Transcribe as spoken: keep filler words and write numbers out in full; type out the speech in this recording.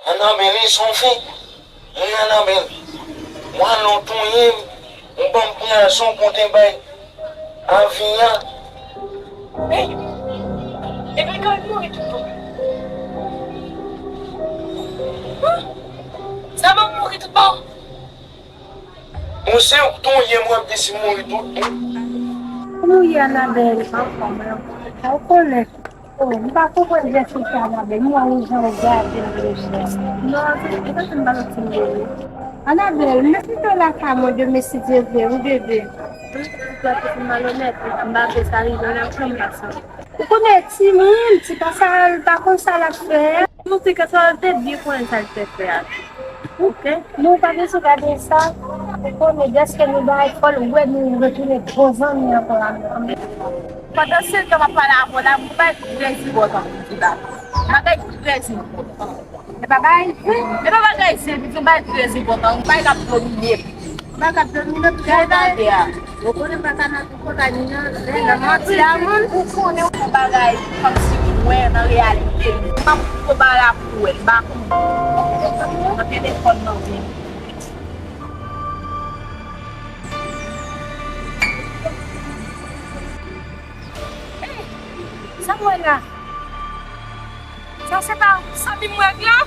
Anabel, li son fi. Mwen Anabel. Mwen non touye m. Ou ban m pran son pou te bay avi an. Hey! Epi kan l mouri tout bon. Sa ban m mouri tout bon. Ou se ou k touye m, w ap di si m mouri tout bon. Kòman w ye, Anabel? Anfòm, anfòm. Ou konnen. Oh, m pa konprann jès ou fè, Anabel. M wè ou jan ou gade m deja. Non, se, se pa m pa santi m byen. Anabel, mèt mete w lakay mwen demen si Dye vle, wi, bebe. Wi, pitit la, pitit malonèt, m pa vle sa rive nan kò m pa santi. Ou konnen timoun, ti pa sa, l pa konn sa l ap fè. Yon fi ke sa te byen konnen sa l te fè a. Oke? Non, pa bezwen gade sa. Ou konnen, dèske nou bay fò l wè nou retounen bon zanmi ankò avè l. Pandan se tan m ap pale avè w la, m bay trè enpòtan pou di la. Bagay trè enpòtan. E bagay? E pa bagay senp, se bagay trè enpòtan. Bagay k ap domine. Bagay k ap domine, trè enpòtan. Ou konnen pa ka nan konpani nan, nan manti a moun. Ou konnen yon bagay kòmsi mwen nan reyalite. M ap fè bagay la pou wè, m pa konn. Nan telefòn nan men. Sa m wè la? Sa se pa sa m wè la?